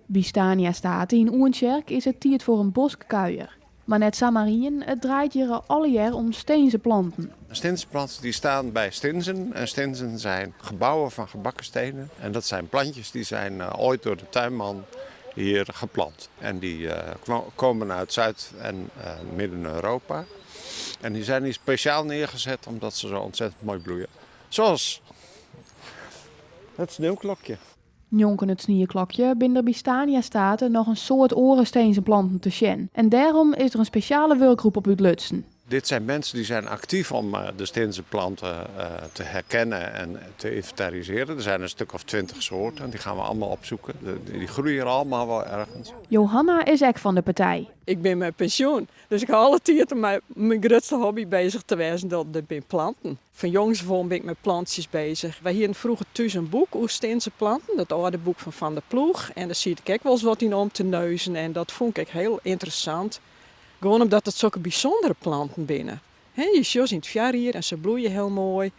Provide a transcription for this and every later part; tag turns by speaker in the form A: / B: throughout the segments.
A: By Stania State yn Oentsjerk is it tiid foar in boskkuier. Mar net samar ien, it draait hjir allegear om stinzeplanten.
B: Stinzenplanten die staan bij stinzen. En stinzen zijn gebouwen van gebakken stenen. En dat zijn plantjes die zijn ooit door de tuinman hier geplant. En die komen uit Zuid- en Midden-Europa. En die zijn hier speciaal neergezet omdat ze zo ontzettend mooi bloeien. Zoals het sneeuwklokje.
A: Njonken it snieklokje binne der by Stania State noch in soad oare stinzeplanten te sjen. En dêrom is der in spesjale wurkgroep op útlutsen.
B: Dit zijn mensen die zijn actief om de stinzenplanten te herkennen en te inventariseren. Er zijn een stuk of 20 soorten en die gaan we allemaal opzoeken. Die groeien allemaal wel ergens.
A: Johanna is ek fan de partij.
C: Ik bin mei pensjoen, dus ik ha alle tiid om mei myn grutste hobby beuzich te wêzen, dat binne planten. Fan jongs af oan bin ik mei plantsjes beuzich. Wy hiene froeger thús in boek oer stinzeplanten, dat âlde boek fan Van der Ploeg. En dêr siet ik ek wolris wat yn om te neuzen en dat fûn ik ek hiel ynteressant. Gewoan omdat it sokke bysûndere planten binne. Je sjogge se yn it foarjier en se bloeie hiel moai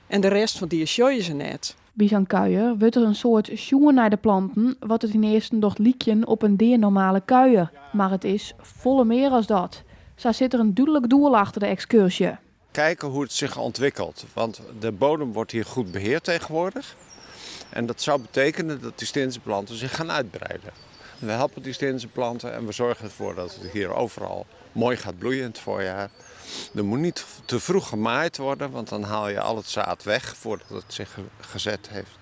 C: en de rest fan it jier sjogge je se net.
A: By sa'n kuier wurdt der in soad sjoen nei de planten, wat it ynearsten docht lykjen op in deanormale kuier. Mar it is folle mear as dat. Sa sit der in dúdlik doel achter de ekskurzje.
B: Kijken hoe het zich ontwikkelt, want de bodem wordt hier goed beheerd tegenwoordig. En dat zou betekenen dat die stinzenplanten zich gaan uitbreiden. We helpen die stinzenplanten en we zorgen ervoor dat het hier overal mooi gaat bloeien in het voorjaar. Er moet niet te vroeg gemaaid worden, want dan haal je al het zaad weg voordat het zich gezet heeft.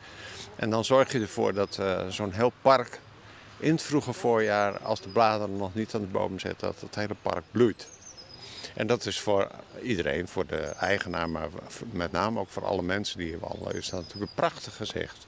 B: En dan zorg je ervoor dat zo'n heel park in het vroege voorjaar, als de bladeren nog niet aan de boom zitten, dat het hele park bloeit. En dat is voor iedereen, voor de eigenaar, maar met name ook voor alle mensen die hier wandelen, is dat natuurlijk een prachtig gezicht.